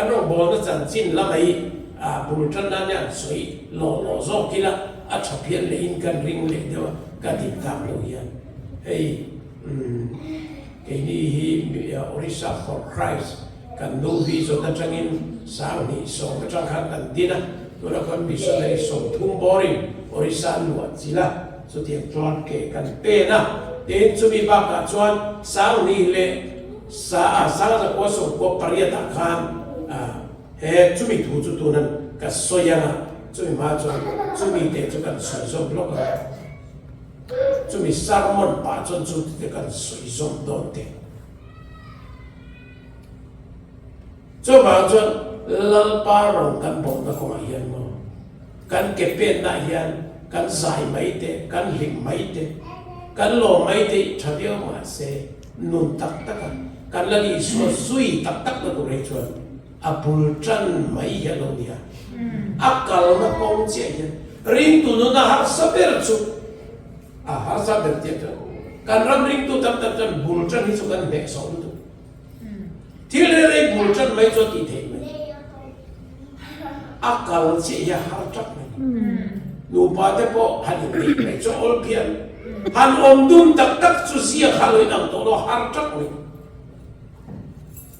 Kan rawngbawlna chanchin lama hi bul tan nan hian sawi lawh lawh zawk ila a tha phian lehin kan ring leh deuh a, ka dik tak lo hian hei keini hi Orissa for Christ kan nu vision atangin 2010 atang khan kan din a, tunah khuan missionary 30 bawrin Orissa an luah chilh a, chutiang chuan ke kan pen a, tin chumi bakah chuan 2000 leh Sa a 1998 ah khan he chumi thu chu tunan ka sawi ang a, chumi hma chuan chumi te chu kan sawi zawm lawk ang. Chumi sermon pah chuan chu te kan sawi zawm dawn te. Chuvang chuan Lalpa rawng kan bawhna kawngah hian maw kan ke penna hian kan zai mai te, kan hlim mai te, kan lawm mai te i tha viau mahse nun tak taka kan Lal Isua zui tak tak na tur hi chuan a bul tan mai hi a lo ni a. A kalna kawng chiah hian ringtu nuna harsa ber chu a harsa ber chiah chuan kan ram ringtu tam tak chuan bul tan hi chu kan hnehsawh lutuk. Thil rei rei bul tan mai chu a tih theih mai. A kal chiah hi a har tap mai. Nupa te pawh han inneih mai chu a awl phian. Han awm dun tak tak chu ziak kha lo inang tawh lo a har tap mai.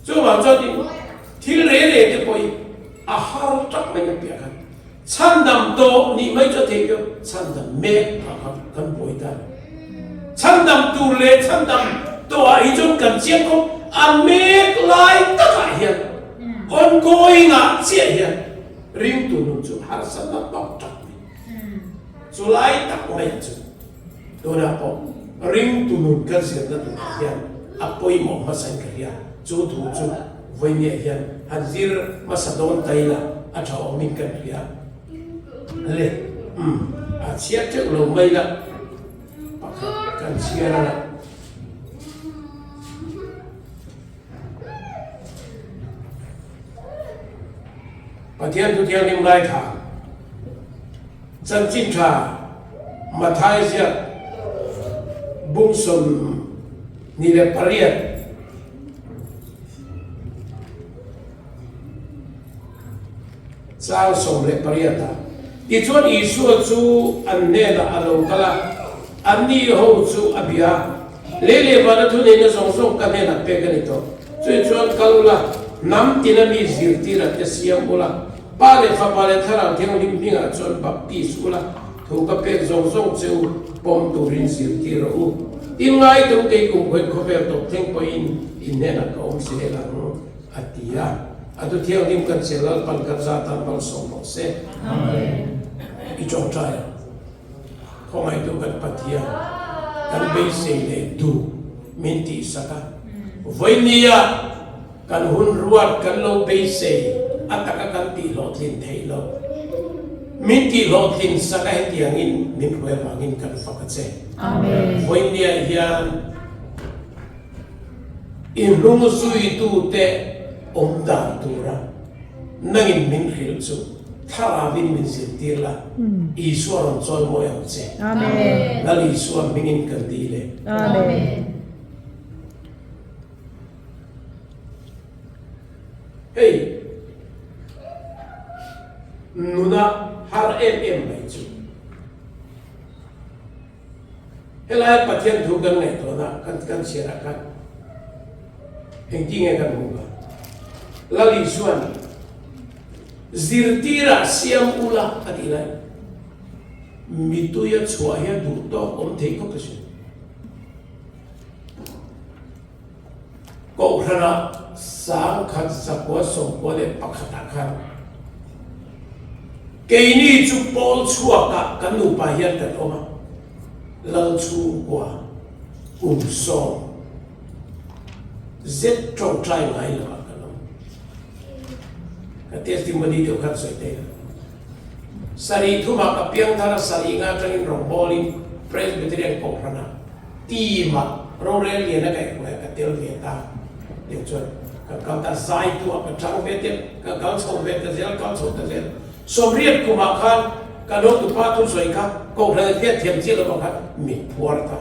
Chuvang chuan in thil rei rei te pawh hi a har tap mai a piah khan. Chhandam tawh nih mai chu a theih viau, chhandam mek phah kha kan buai ta. Chhandam tur leh chhandam tawhah hi chuan kan chiang khawp, a mek lai takah hian ongoing ah chiah hian ringtu nun chu harsatna tawk tak mai. Chu lai tak mai chu tunah pawh ringtu nun kan zirna turah hian a pawimawh hmasa in ka hria, chu thu chu. Vawinia hian han zir hmasa dawn ta ila a tha awmin kan hria le. Umm a chhiar teuh lo mai la pakhat kan chhiar a la. Pathian thu thianghlim ngaithla chanchin tha Mathai ziak bung 28. Chang 18 ah, Tichuan Isua chu an hnenah a lo kal a, anni ho chu a bia a, Lei leh vana thuneihna zawng zawng ka hnenah pek a ni tawh. Chumi chuan kal ula, hnam tina mi zirtirah te siam ula, Pa leh Fapa leh Thlarau Thianghlim hmingah chuan baptis ula, Thu ka pek zawng zawng che u, pawm turin zirtir rawh u. Tin ngai te u kei kum khawiin khawvel tawp thleng pawhin in hnenah ka awm zel ang, a ti a. A thu thianghlim kan che Lalpan kan za tan malsawm rawh se. I tawngtai ang. Khawngaihtu kan Pathian, kan beisei leh duh min tihsak a. Vawinia Kan hun ruat kan lo beisei a taka kan tihhlawhtlin theih loh. Min tihhlawhtlin sak a hetiangin min hruai avangin kan fak a che. Vawinia hian i hnung zuitute awm dan tura nangin min hrilh chu Thlaravin min zirtir la, Isua rawn chawi mawi ang che. Lal Isua hmingin kan dil e. Hei nuna har em em mai chu helai Pathian thu kan ngaihtuahna kan kan chhiarah khan engtin nge kan hmuh kha Lal Isuan zirtirah siam ula a tih lai mituia chhuah hian duh tawk awm thei khawp a sin. Kohhranah 1991 ah khan keini chu pawl chhuakah kan nupa hian kan awm a, Lal chhungkua kum sawm zet tawngtai ngai lovah kan awm. Ka testimony deuh khan sawi thei lo. Sarih thumah ka piangthar a, sarih nga atangin rawngbawlin Presbyterian Kohhranah Team ah rorel lian a kaihhruai a ka tel ve ta tih chuan ka kal ta zai tu ah ka tang ve tep ka kal chho ve ta zel kal chho ta zel sawmriat kum ah khan ka notupa thusawi kha kohhran a hriat thiam chiah lo ang khan mit phuar ta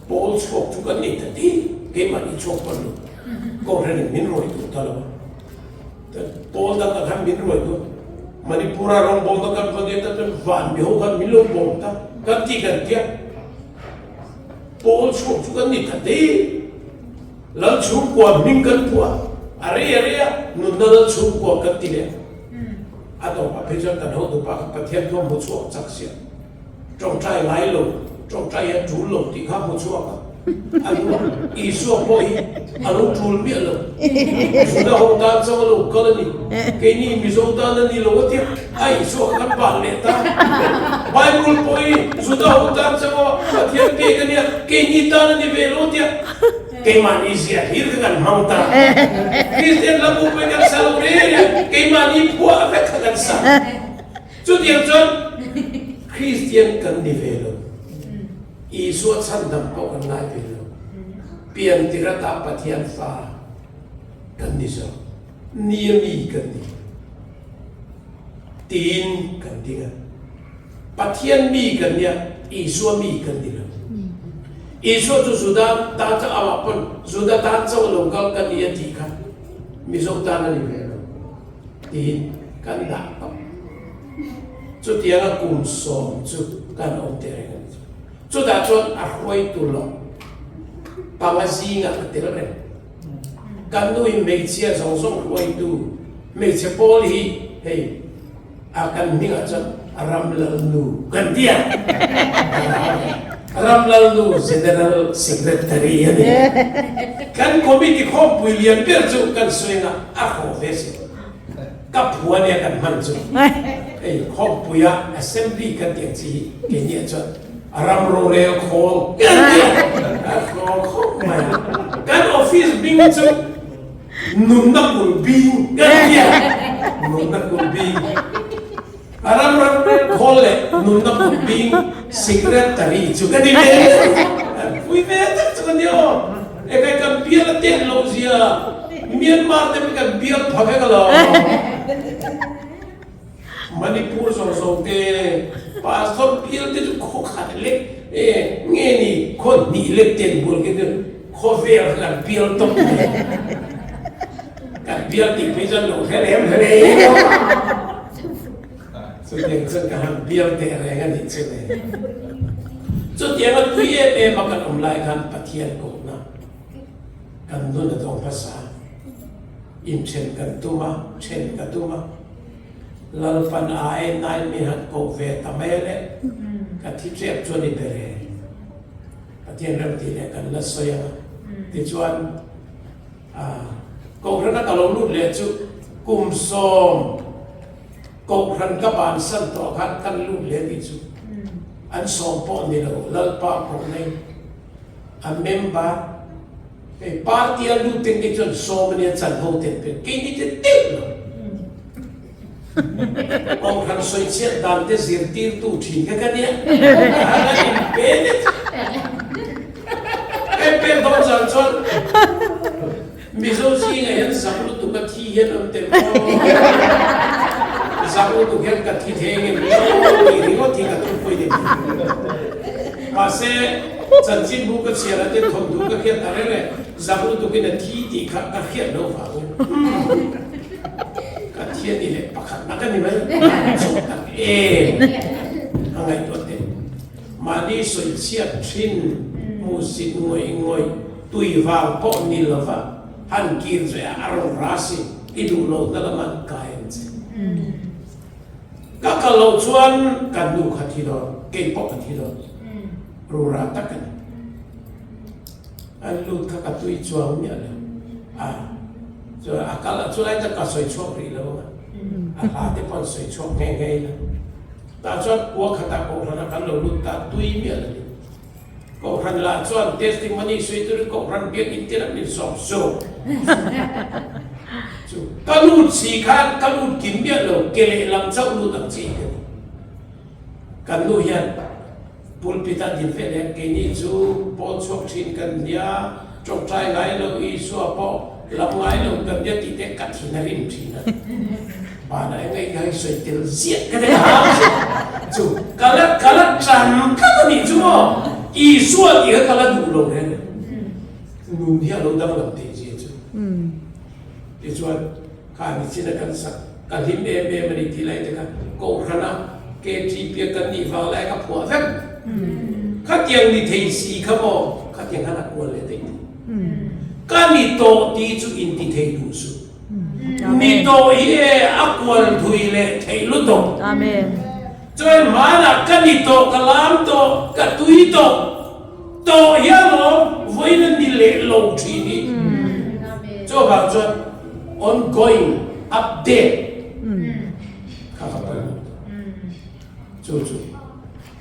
pawl chhuak chu kan nei ta ti keimahni chhuak pawn lo. Kohhranin min ruai duh ta lo a. Pawl dang ah khan min ruai duh a. Manipur-a rawngbawlna kan va nia ta chuan van mi ho khan min lo bawm ta kan ti kan tia. Pawl chhuak chu kan ni ta dei. Lal chhungkua hming kan phuah a rei a rei a, nunna lal chhungkua kan ti leh a. A tawpah phei chuan kan hotupa kha Pathian thu a hmu chhuak chak sia. Tawngtai ngai lo, tawngtai hi a tul lo tih kha hmu chhuak a. A lu a, Isua pawh hi a lo tul miah lo. Juda ho tan chauh a lo kal a ni. Keini Mizo tan a ni lo a tia, a Isua kha kan ban leh ta. Bible pawh hi Juda ho tan chauh a Pathian pek a nia, keini tan a ni ve lo a tia. Keimahni ziah hlir kha kan hmang ta. Kristian lam u pawhin kan sa lo reng a, keimahni phuah vek kha kan sa. Chutiang chuan Kristian kan ni ve lo. Isua chhandam pawh kan ngai ve lo. Pian tirata Pathian fa kan ni zawk. Ni a mi kan ni. Tiin kan ding a. Pathian mi kan nia, Isua mi kan ni lo. Isua chu Juda tan chauh amah pawn Juda tan chauh a lo kal ka ni a tih kha Mizo tan a ni ve lo. Tiin kan dah tawh. Chutianga kum sawm chu kan awm teh reng a ni chu. Chutah chuan a hruaitu loh panga zingah ka tel reng. Kan nu hi hmeichhia zawng zawng hruaitu hmeichhe pawl hi hei a kan hmingah chuan Ramlalnu kan ti a. Ramlalnu General Secretary a ni. Kan committee khawmpui lian ber chu kan sawi anga a hrawh ve si. Ka phu a nia kan hman chu. Hei khawmpuia assembly kan tih ang chi hi keini ah chuan ram rorel khawl kan ti a. A hlawr khawp mai a. Kan office bing chu Nunna kulh bing kan ti a. Nunna kulh bing. A ram ram rel khawl leh nunna kulh bing secretary chu ka ni ve. An pui ve tak chu ka ni aw. Ekai kan bial a tet loh zia Myanmar te pawh kan bial pha vek alawm. Manipur zawng zawng te pastor bial te chu khaw khat lek e nge ni khaw hnih lek ten bul khi chu khawvel kha kan bial tawp mai. Kan bial tih phei chuan lo hre rem hle Chutiang chuan ka han bial teh reng a nih chu le. Chutianga tui em em a kan awm lai khan Pathian kohna kan nun a dawng hmasa a. Inthen kan tum a, then ka tum a. Lalpan ai nai mi han koh ve ta mai le, ka thi tep chu a ni ber e. Pathian rem tih leh kan la sawi ang a. Tichuan. Kohhrana ka lo lut leh chu kum sawm kohhran ka bansan tawh khan kan lut leh tih chu an sawm pawh ni lo Lalpa kohna in a member hei party a lut te nge chuan sawm ania chanvo te an pek keini te deuh lo kohhran sawichhiat dan te zirtirtu thin kha ka nia a inpe det. Campaign dawn zan chuan Mizo zingah hian zak lutuk a thi hian an tel aw. Zak lutuk hian ka thi thei engem aw tih ringawt hi ka tum pawh i ni. Mahse, chanchinbu ka chhiar a te thawnthu ka hriat ta reng e, zak lutukin a thi tih kha ka hriat loh vangin ka thi a ni leh pakhatna ka ni mai. Chawk tak em a ngaihtuah teh. Mahni sawichhiat thin hmuhsit ngawih ngawih tui vang pawh ni lova han kir ve a rawn rasi i duh lohna lama an kai ang che. Ka kal loh chuan kan nu kha thi dawn, kei pawh ka thi dawn. Rura tak a ni. An lut kha ka tui chuang miah lo. A chuan a kal a chulai tak ka sawi chhuak rih lo a, a hla te pawh an sawi chhuak nghe nghe ila. Tah chuan khua khatah Kohhran a kan lo lut ta tui miah lo ni. Kohhran lah chuan testimony sawi turin Kohhran biakinn te lam min sawm sawm chu ka lut si khan ka lut kim miah lo ke lehlam chauh lut ang chi ka ni. Kan nu hian pulpit ah din ve leh keini chu pawn chhuak thin kan nia tawngtai ngai lo Isua pawh lam ngai lo kan nia tih te ka thin a rim thin a. Bana eng ngai ngai sawi tel ziah ka nei a chu ka la ka la tan tlat a nih chu maw Isua tih kha ka la duh lo reng nun hi a lo danglam thei zia chu. Tichuan, kha nichin a kan sak, ka hlim em em a ni tih lai te kha Kohhrana KTP a kan nih vang lai ka phuah vek. Khatiang ni thei si kha maw, khatiang khan a kual leh daih thei. Ka ni tawh tih chu inti thei duh suh. Ni tawh hi e a kual thui leh theih lutuk. Chuan hmanah ka ni tawh, ka lam tawh, ka tui tawh, tawh hian awm vawiin a ni leh lo thin hi. Chuvang chuan ongoing update kha ka pawimawh tawh. Chu chu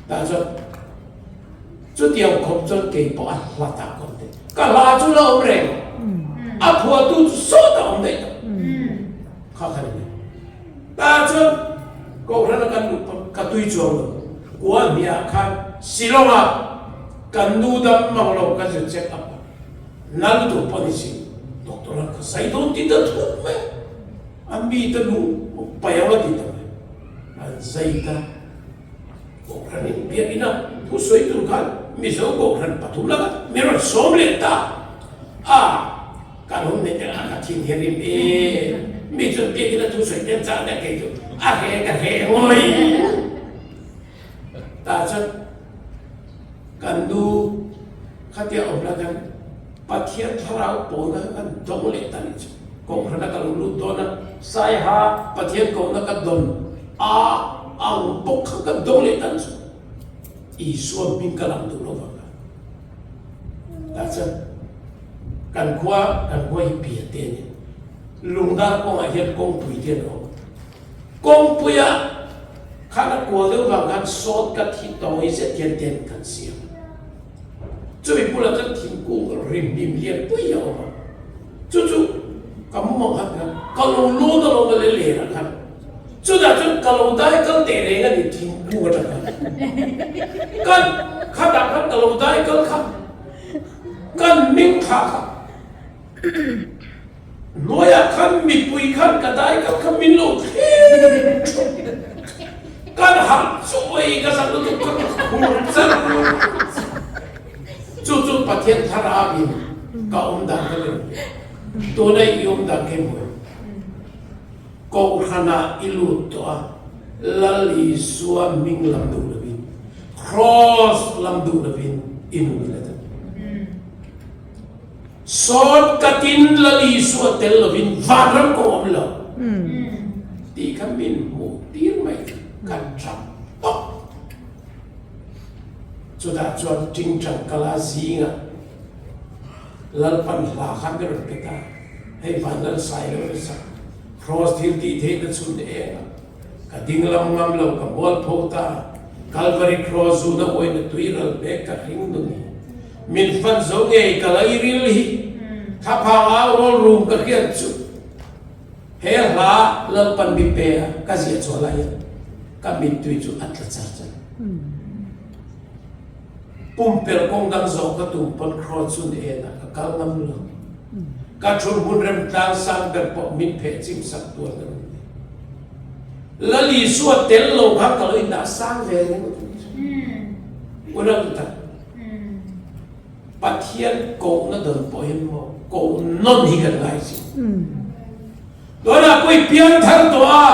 tah chuan chutiang khawp chuan kei pawh a hla tak awm thei. Ka hla chu la awm reng, a phuahtu chu sawtah awm daih tawh. Kha kha ni mai. Tah chuan Kohhrana kan luh pawn ka tui chuang lo. Kua hniah khan Shillong-a kan nu dam mang lo ka zu check up a, na lutuk pawh ni si, doctor a ka zai dawn ti ta thut mai a, a mi te lu pai ang a ti ta mai. An zai ta. Kohhran in biakinn a thusawi tur khan Mizo Kohhran pathum laka mi rawn sawm leh ta a, kan hun nei te a ka thin hian rim e, mi chuan biakinn a thusawi te an chah leh kei chu a he ka he ngawi ta chuan kan nu khatia awm la khan Pathian thlarau pawlna kha kan dawng leh ta nih chu Kohhran a ka lo lut dawn a, Saiha Pathian kohna ka dawn a ang bawk kha ka dawng leh tan chu Isua hming ka lam duh lo vang a. Tah chuan kan khua kan khua hi Piate a ni. Lungdar kawngah hian kawngpui te an awm. Kawngpuia khan a kual deuh vang khan sawt ka thi tawi zet hian tent kan siam. Chumi bulah chuan thingkung rim hnim lian pui a awm a, chu chu ka mumang khan khan ka lo lawn a lawm a le len ah khan chutah chuan ka lo dai kal teh reng a ni thingkung atang khan kan khatah khan ka lo dai kal kha kan hming thla kha Hnuaiah khan mipui khan ka dai kal kha min lo thlir thup. Kan harh chu oi ka zak lutuk kha ka khur char char. Chu chu Pathian thlarau in ka awm dan ka ni lo. Tuna i awm dan kei hmu em? Kohhranah i lut tawh a, Lal Isua hming lam duh lovin, Kraws lam duh lovin i nung i la deuh. Sawt katin Lal Isua tel lovin vanram ko awm lo tih kha min hmuh tir mai kan tap tawp. Chutah chuan tingtang kala zingah Lalpan hla kha min rawn pe ta, hei van Lal sai lo nasa, Kraws thil tih theihna chhun eng a, ka dinglam ngam lo ka mualpho ta, Kalvari Kraws zuna uaina tui ral mek ka hring nun hi. Min fan zo ngei ka lairil hi thlaphang au rawl rum ka hriat chu he hla Lalpan mi pe a ka ziah chhuah lai hian ka mittui chu a tla char char. Pumpelh kawng dang zawh ka tum pawn Kraws chun en ah ka kal ngam lo. Ka thun hmun rem tlang sang ber pawh min pheh chim sak tual ka rum ni. Lal Isua tel lo kha ka lo indah sang ve ringawt a ni chu. Unau tak. Pathian kohna dawn pawh hian maw koh nawn hi kan ngai si. Tunah pawh i piang thar tawh a,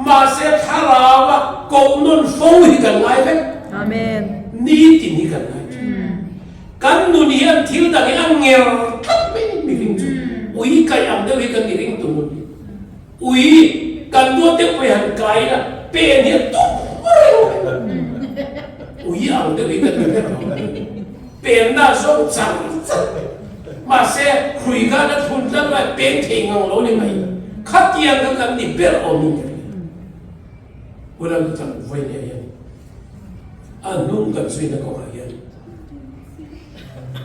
mahse thlarau a koh nawn fo hi kan ngai vek. Amen. Nitin hi kan ngai thin. Kan nun hian thil dang hi a nger tlat mai ni mihring chu. Ui kaih ang deuh hi kan ni ring tu nun hi. Ui, kan duat deuh pawh hi han kai ila, pen hi a tum reng mai. Ui ang deuh hi kan ni ber lo. Penna zawng char char mai. Mahse, hrui khan a thlun tlat mai, pen thei ngang lo ni mai. Khatiang kha kan ni ber awmin ka ring. Unau te chuan vawi leh hian a hnung kan zuina kawngah hian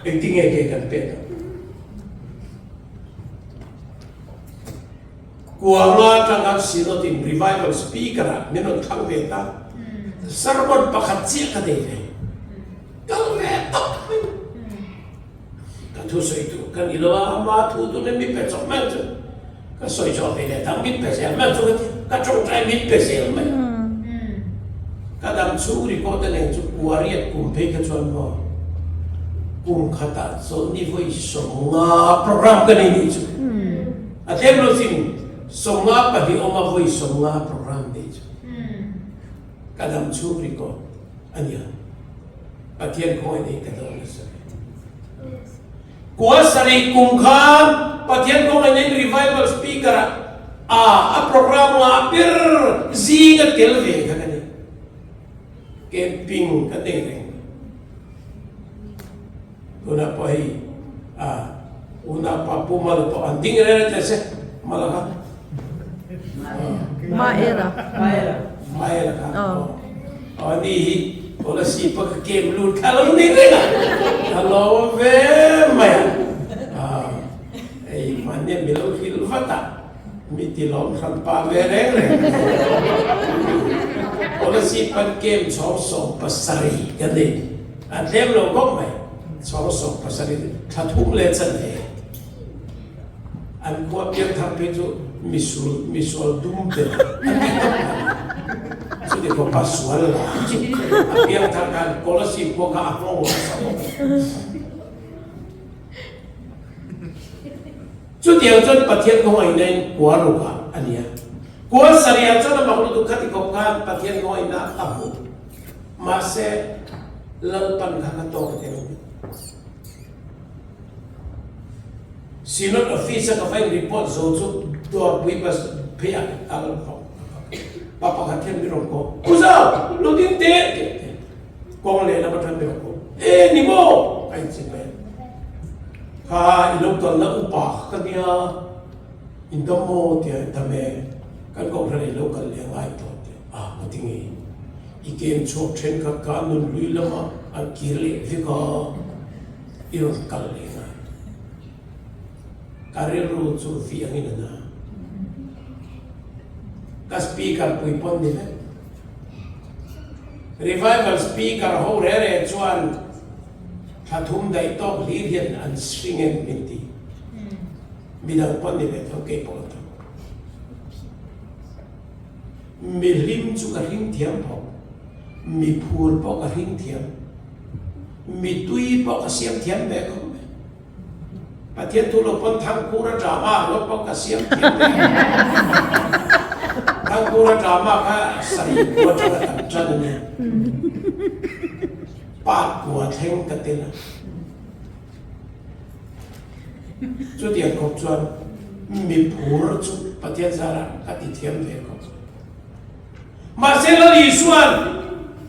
engtinge ke kan pek ang? Kuanga atanga Synod in Revival Speaker ah min rawn thlang ve ta. Sermon pakhat chiah ka nei ve. Kal ve tawp mai. Ka thusawi tur ka ni lo a, ama thu tur in min pe chawp mai ang chu. Ka sawi chhuah ve leh dang min pe zel mai ang chu ka ti. Ka tawngtai min pe zel mai. Ka dam chhung record a nen chu kuariat kum phei kha chuan maw kum khatah chawlhni vawi 50 program ka nei nih chu. A tlem lo chin 52 awma vawi 50 program nei chu ka dam chhung record a nia. Pathian khawngaih nei ka dawng nasa ve. Kua sarih kum khan Pathian khawngaih neiin Revival Speaker ah a program ngah ber zinga tel ve kha ka ni. Camping ka nei reng mai. Tunah pawh hei a unaupa Pu Mala pawh an ding reng reng teh se, Mala kha. Maela. Maela kha. Aw ni hi Kolasib a ka kem lut kha lo ni reng a. Ka lawm ve mai a. Hei mahni mi lo hrilh vat a. Mi ti lawm hran pa ve reng reng. Kolasib an kem chhawng 17 ka nei. An tlem lo khawp mai. Chhawng 17 thla thum leh chanve. An khua piangthar phei chu misual misual dum ber an ti tawp mai. Chuti khawpa sual la chu a piangthar khan Kolasib pawh kha a nghawng nasa bawk a. Chutiang chuan Pathian khawngaihna in kua rukah a ni a. Kua sarihah chuan a mak lutuk khati khawp khan Pathian khawngaihna a hmu. Mahse, Lalpan kha ka tawk tel a ni. Synod Office a ka va in report zo chu Dawrpui bus phei ah ka kal vak vak a, pa pakhat hian min rawn ko, U Zau, lo ding teh teh teh, kawng lehlam atang min rawn ko, E ni maw? Ka inchhin mai a, Kha i lo kalna upa kha ka nia, in dam maw? Tia dam e, kan kohhran i lo kal leh ngai tawh teh a, ka ti ngei. I kem chhuak thenkhat kha nun hlui lama an kir leh vek a, i rawn kal leh ngai. Ka rilru chu vi angin a na. Ka speaker pui pawn ni vek. Revival speaker ho re re chuan thla thum daih tawk hlir hian an hring em min ti. Midang pawn ni ve tho, kei pawh tho. Mi hlim chu ka hring thiam phawk, mi phur pawh ka hring thiam, mi tui pawh ka siam thiam ve khawp mai. Pathian thu lo pawn Thangkura drama rawt pawh ka siam thiam ve. Thangkura drama kha sarih kua tanga kan tan a nia. Part kua thleng ka tel a. Chutiang khawp chuan mi phur chu Pathian zarah ka ti thiam ve khawp. Mahse Lal Isua'n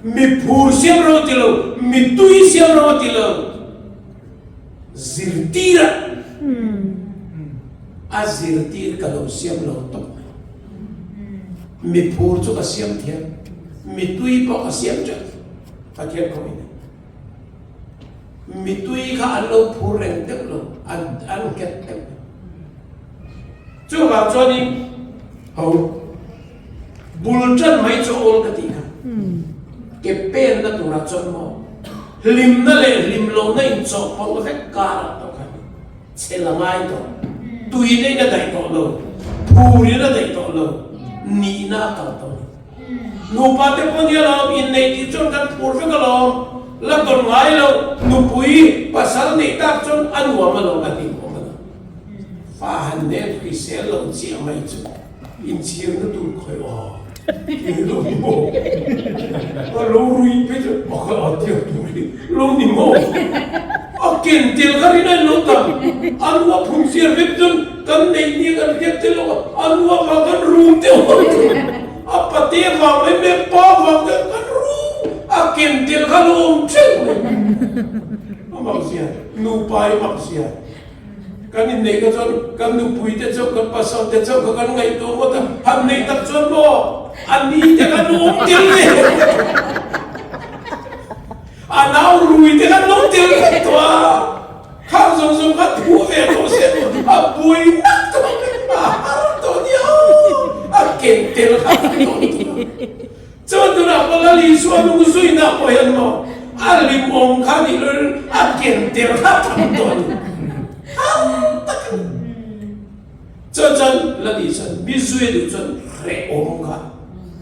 mi phur siam ro ti lo, mi tui siam ro ti lo, zirtir a, a zirtir ka lo siam lo tawp mai. Mi phur chu ka siam thiam, mi tui pawh ka siam teuh Pathian khawih nei. Mitui kha an lo phur reng deuh lo, an an nghet deuh lo. Chuvang chuanin ho bul tan mai chu awl ka tih kha. Ke penna turah chuan maw hlimna leh hlim lohna inchawhpawlh vek karah tawh khan chhe la ngai tawh. Tuina in a daih tawh lo, phurin a daih tawh lo, nihna a kal tawh lo. Nupa te pawh nia lawm, inneih tih chuan kan phur vek alawm, la tawn ngai lo, nupui pasal neih tak chuan a nuam alawm a hlimawm alawm. Fa han nen hrisel lo chiah mai chu inchhirna tur khawi aw ni lo ni maw? A lo rui phei chu a khawi aw tiang tur hi lo ni maw? A ken tel kha rin a in lo tam, a nu a phun chiar vek chuan kan neih nia kan hriat tel lo a, a nu a vang kan rum deuh ang chu, a pate vang mai mai pa vang deuh kan rum, a ken tel kha lo awm teuh mai, a mak zia, nupa i mak zia, kan inneih kha chuan kan nupui te chauh kan pasal te chauh kha kan ngaihtuah ngawt a, han neih tak chuan maw a ni te kha lo awm tel ve. A nau rui te khan lo tel vek tawh a, khang zawng zawng kha thu ve tawh se a buai nak tawh a, a har tawh nia a ken tel kha a ni tawh lutuk a. Chuan tunah pawh Lal Isua nung zuina pawh hian maw a limawm kha nih loh in a ken tel kha a tam tawh a ni. Har tak a ni. Chuan chuan Lal Isua'n mi zui a duh chuan hrehawm kha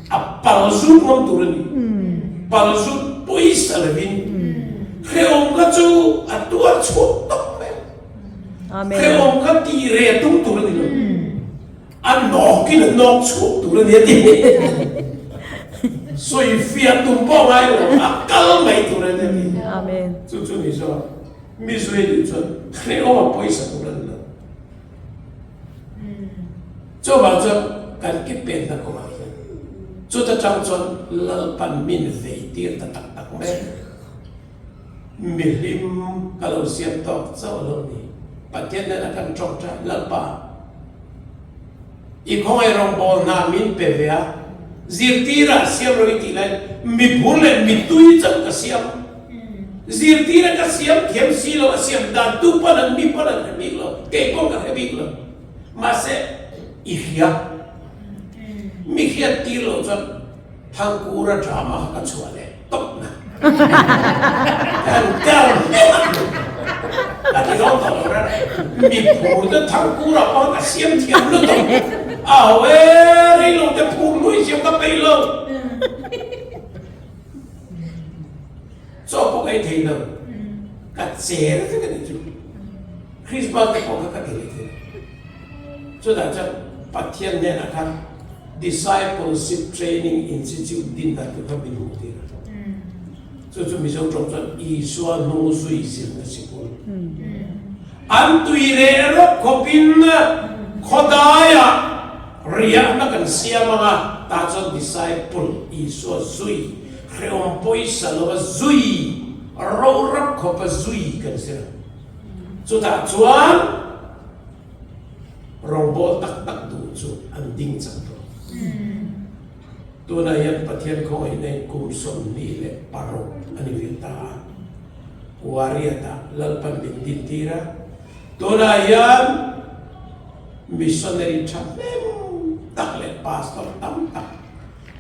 a pal zut ngam tur a ni. Pal zut pawisa lovin hrehawm kha chu a tuar chhuak tawp mai a. Hrehawm kha tih reh tum tur a ni lo. A nawkin a nawk chhuak tur a ni a ti. Sawi fiah tum pawh ngai lo, a kal mai tur a ni a ti. Amen. Chu chu ni zawk. Mi zui duh chuan hrehawm a pawisa tur a ni lo. Chuvang chuan kan ki penna kawngah hian chuta tang chuan Lalpan min vei tir ta tak tak mai. Mihlim ka lo siam tawk chauh lo ni. Pathian nena kan tawngtai Lalpa i khawngaih rawngbawl hna min pe ve a, zirtirah siam lo i tih laiin mibur leh mitui chauh ka siam. Zirtira ka siam thiam si lo, a siam dan tu pawn an mi pawn an hre bik lo, kei pawh ka hre bik lo. Mahse i hria. Mi hriat tir lo chuan Thangkura drama kha ka chhuah leh tawp na. Kan kal hnem a, ka ti dawn tawh lo reng. Mi phur te Thangkura pawh ka siam thiam lutuk. A ho e, rei lo te phur lui siam ka peih lo. Chaw pawh ka ei thei lo. Ka cher vek a nih chu. Christmas te pawh kha ka ti leh thei lo. Chutah chuan Pathian hnenah khan Discipleship Training Institute din dan tur kha min hmuh tir a. Chu chu Mizo tawng chuan Isua hnung zui zirna sikul. An tui reh rawp khawpin khawdaiah riahna kan siam ang a, tah chuan disciple Isua zui, hrehawm pawisa lova zui, rorap khawpa zui kan zir ang. Chutah chuan rawngbawl tak tak duh chu an ding chak tawh. Tunah hian Pathian khawngaihna in kum 26 a ni ve ta a, Wariata Lalpan min din tir a, tunah hian missionary thahnem tak leh pastor tam tak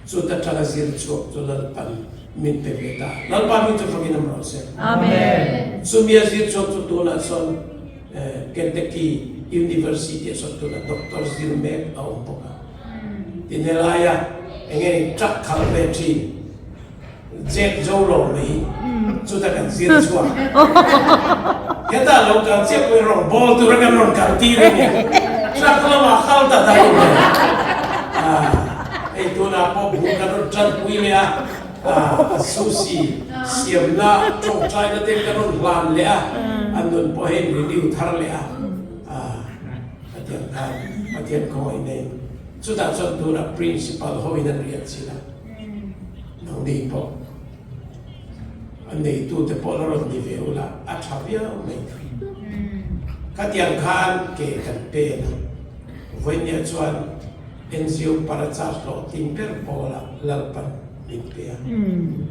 chuta tanga zir chhuak chu Lalpan min pe ve ta. Lalpa hming chu fakin awm rawh se. Amen. Chumi a zir chhuak chu tunah sawn Kentucky University ah sawn tunah doctor zir mek a awm bawk a. Tin helaia enge ni truck khalh ve thin Jack zo lo mai hi chuta kan zir chhuak. Hetah lo kal chiah pawhin rawn bawl tura kan rawn kal tir a nia. Truck lamah khal ta daih mai. Hei tunah pawh bul kan rawn tanpui leh a, Sushi siamna tawngtaina te kan rawn hlan leh a, a nun pawh hei renew thar leh a. Pathian khan Pathian khawngaih nei. Chutah chuan tunah principal hoin an riah chin a. Nangni pawh a neitute pawh la rawn ni ve ula a tha viau mai thei. Khatiang khan ke kan pen a, vawinia chuan NGO Parachar hlawhtling ber pawlah Lalpan min pe a,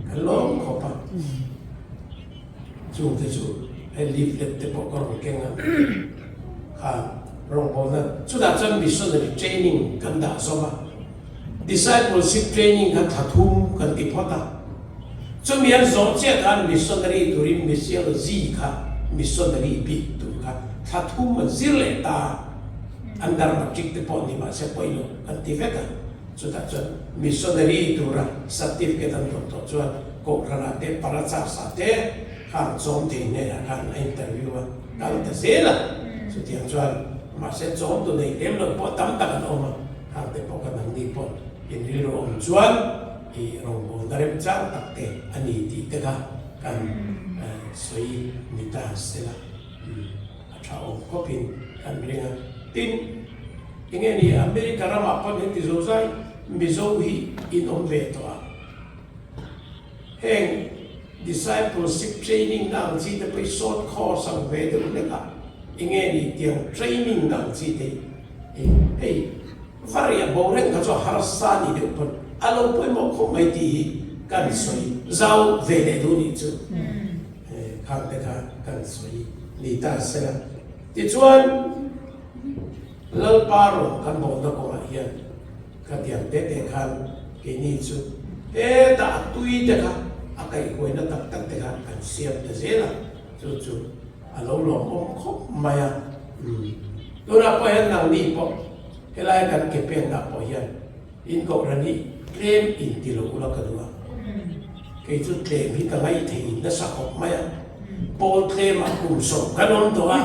kan lawm khawp a. Chungte chu hei leaflet te pawh ka rawn keng a, kha rawngbawlna chutah chuan missionary training kan dah zawm a. Discipleship training kha thla thum kan ti phawt a, chumi an zawh chiah khan missionary turin missiology kha missionary bik tur kha thla thum an zir leh ta a, under matric te pawh ni mahse pawilo kan ti vek a, chutah chuan missionary tura certificate an dawn tawh chuan kohhranah te parachas ah te khan chawm thei hnenah khan a interview a kal ta zel a, chutiang chuan mahse chawm tu nei lem lo pawh tam tak an awm a. Khang te pawh kan nangni pawh in rilru awm chuan i rawngbawlna remchang tak te a ni tih te kha kan sawi ni ta se la, a tha awm khawpin kan ring a. Tin, enge ni America ramah pawn heti zozai Mizo hi in awm ve tawh a, heng discipleship training na ang chi te pawh hi short course ang ve deuh hlek a, enge ni tiang training na ang chi te hi Hei va riah bo reng kha chu harsa ni deuh pawn a lo pawimawh khawp mai tih hi kan sawi zau ve leh duh nih chu khang te kha kan sawi ni ta se la. Tichuan Lalpa rawn kan bawhna kawngah hian khatiang te te khan keini chu hetah a tui te kha a kaihhuaina tak tak te kha kan siam ta zel a, chu chu A lo lawmawm khawp mai a, umm. Tunah pawh hian nangni pawh helai kan ke penah pawh hian in kohhran hi tlem in ti lo ula ka duh a. Kei chu tlem hi ka ngaih thei nasa khawp mai a. Pawl tlemah kum sawm kan awm tawh a.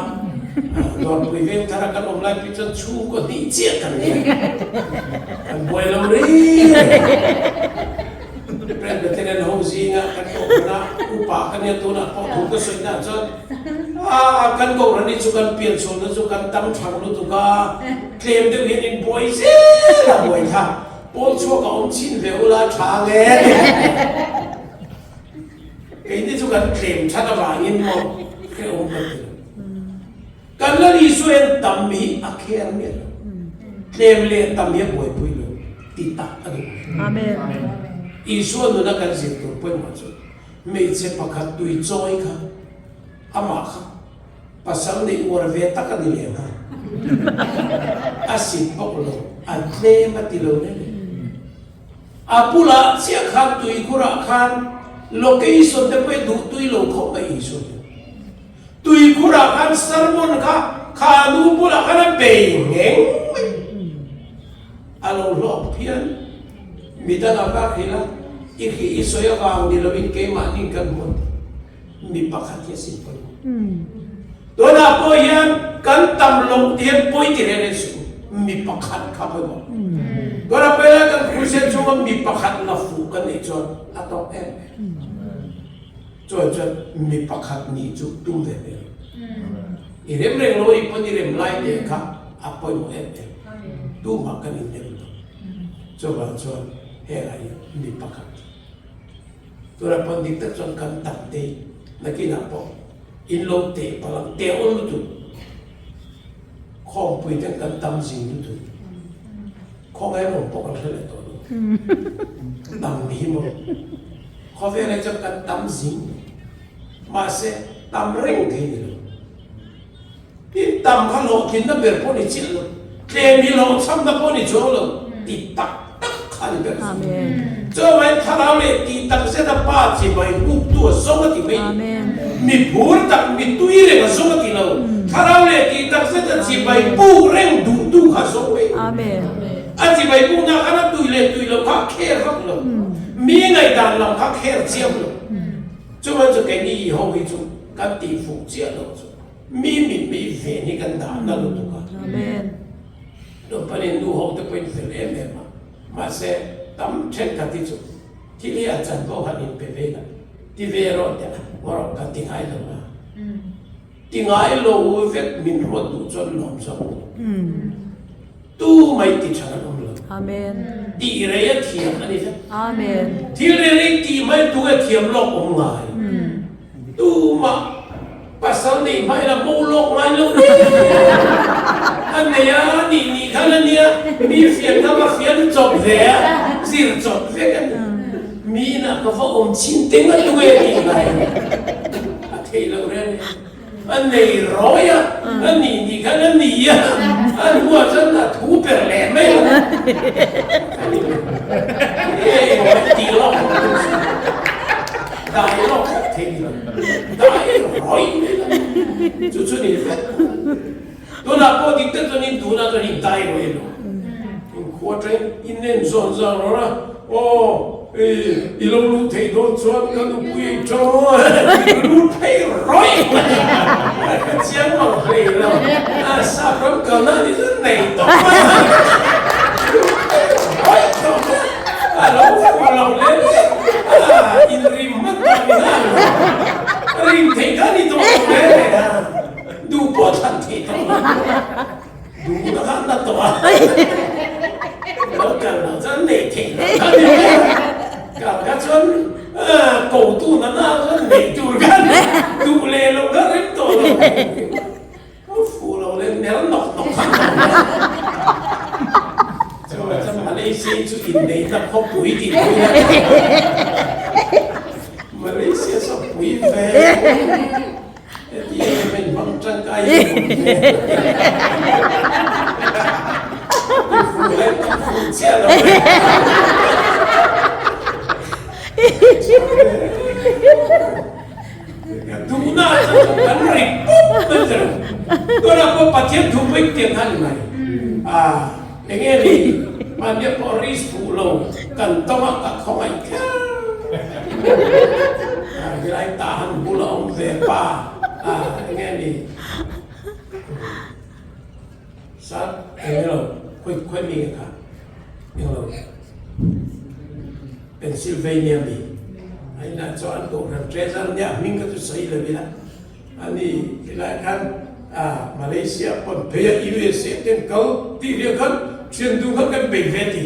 Dawrpui veng thara kan awm lai phei chuan chhungkaw hnih chiah kan ni a, kan buai lo reng reng. Presbyterian ho zinga kan kohhran a, upa ka nia tunah pawh thu ka sawi nah chuan a kan kohhran hi chu kan pian chhuahna chu kan tam thang lutuk a, tlem deuh hian in buai zel a buai kha pawl chhuak a awm chhin ve ula tha ang e ti a. Keini chu kan tlem that avangin maw hrehawm kan ti lo. Kan la Isua hian tam hi a kher miah lo. Tlem leh tam hi a buaipui lo ti tak a duh. Amen. Isua nuna kan zir tur pawimawh chu hmeichhe pakhat tui chawi kha amah kha pasal neih uar ve tak a ni leh nghal. A sit bawk lo, a tlem a ti lo reng reng. A bulah chiah khan tuikhurah khan location te pawh hi duh tui lo khawp mai Isua hian. Tuikhurah khan sermon kha kha nu bulah khan a bei ngheng mai. A lo hlawk phian. Midang a va hrilh a, i khi i sawi avang ni loin keimahni kan hmu an ti. Mi pakhat hi a sin pawimawh. Tunah pawh hian kan tam loh ti hian pawi ti reng reng suh u. Mi pakhat kha pawimawh. Tunah pawh hian kan Kristian chhunga mi pakhat la fuh kan neih chuan a tawk em em. Chuan chuan mi pakhat nih chu tum ve ve lo. I rem reng lo i pawn i rem lai te kha a pawimawh em em. Tumah kan inrem lo. Chuvang chuan hengah hian mi pakhat. Tunah pawh dik tak chuan kan tam te nakinah pawh in lo teh palh ang teh awl lutuk khawmpui ten kan tam zing lutuk khawngaih an awm pawh kan hre leh tawh lo tam hi maw khawvel ah chuan kan tam zing mahse tam reng thei ni lo. Tin tam kha hlawhtlinna ber pawh ni chiah lo, tlem hi hlawhchhamna pawh ni chuang lo ti tak tak kha ni ber chu. Chuvangin thlarau leh tih tak zeta pa chibai buktu a zawng a ti mai ni. Mi phur tak, mi tui reng a zawng a ti lo. Thlarau leh tih tak zeta chibai buk reng duhtu kha a zawng mai ni. A chibai bukna khan a tui leh tui loh kha a kher vak lo. Mi ngaihdan lam kha a kher chiam lo. Chuvangin chu keini i ho hi chu kan tih fuh chiah lo chu. Mi mit mi ven hi kan dah na lutuk a. Amen. Naupangin nu ho te pawhin fel em em a, mahse tam thenkhat hi chu thil hi a chan pawh han inpe ve la, ti ve rawh teh a, ngaw rawh kan ti ngai lo a. Ti ngai lo vek min ruat duh chuan lawm zawk. Tu mai ti tha kan awm lo. Amen. Tih rei a thiam a ni vek. Amen. Thil rei rei tih mai tu nge thiam lawk awm ngai. Tumah pasal neih hma ila bo lawk ngai lo reng. A nei a, nih nih khan a nia, mi fian kha va fian chawp ve a, zir chawp vek a ni. Mi inah ka va awm chhin teng a tu nge tih ngai a ni. A theih loh reng e. A nei rawi a, a nih nih khan a ni a, a hnuah chuan a thu per leh mai lo. Nge engmah tih lawk lo chu dai lawk vek thei ni lo, dai rawi mai lo. Chu chu ni vek. Tunah pawh dik tak chuan in tunah chuan in dai rawi lo. Inkhua ṭain in en zawn zang rawh a, Aw, i lo luh theih dawn chuan ka nupui ei ṭang a, i lut phei rawih mai a, ka chiang mang hlei lo, a sap ram kalna ni chu nei tawp mai a, lut phei rawih tawp mai a, a lo fuh lo leh leh a, inrim hman tawh ni nghal lo, rim theih kha ni tawh lo leh leh a, duh pawh thlan theih tawh lo. Duhna kha na tawh a, lo kal loh chuan neih theih loh kha ni mai a, kal kha chuan ko tu na na chuan neih tur kha duh leh loh kha rem tawh lo, ka fuh lo leh ner nawk nawk kha ni mai a. Chuvang chuan Malaysia chu inneihna khawpui tih pawh hi a ni a, Malaysia chu a pui ve. Heti em em hmang tangkai hi a awm ve. I fuh leh ka fuh chiah lo e. Ka duhna chuan kan ri pup mai che lo. Tunah pawh Pathian thu pawh i tiang kha ni mai. Ah, enge ni mahnia pawh risk fuh lo kan tawng a ka khawngaih kher. Helai tah han bul a awm ve pa a enge ni. Sir, eng ilo, khawi khawi mi nge kha? Eng lo, Pennsylvania mi. A inah chuan an kohhran treasurer nia hming kha chu sawi lo ila. Ani tilai khan Malaysia pawn phei a USA ten kal tih riah khan thian duh khan kan bei ve ti.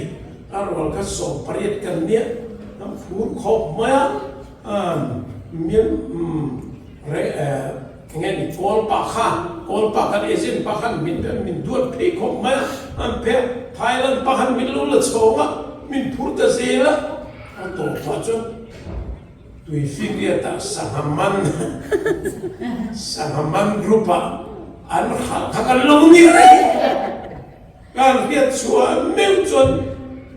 A rual kha 80 kan nia kan phur khawp mai a. Mian enge ni kawl pa kha kawl pa khan Asian pa khan min min duat phei khawp mai a. An phei a Thailand pa khan min lo la chhawng a min phur ta zel a. A tawp ah chuan Tuifinriatah sangha man sangha man group ah an hralh kha kan lo ni reng. Kan hriat chhuah meuh chuan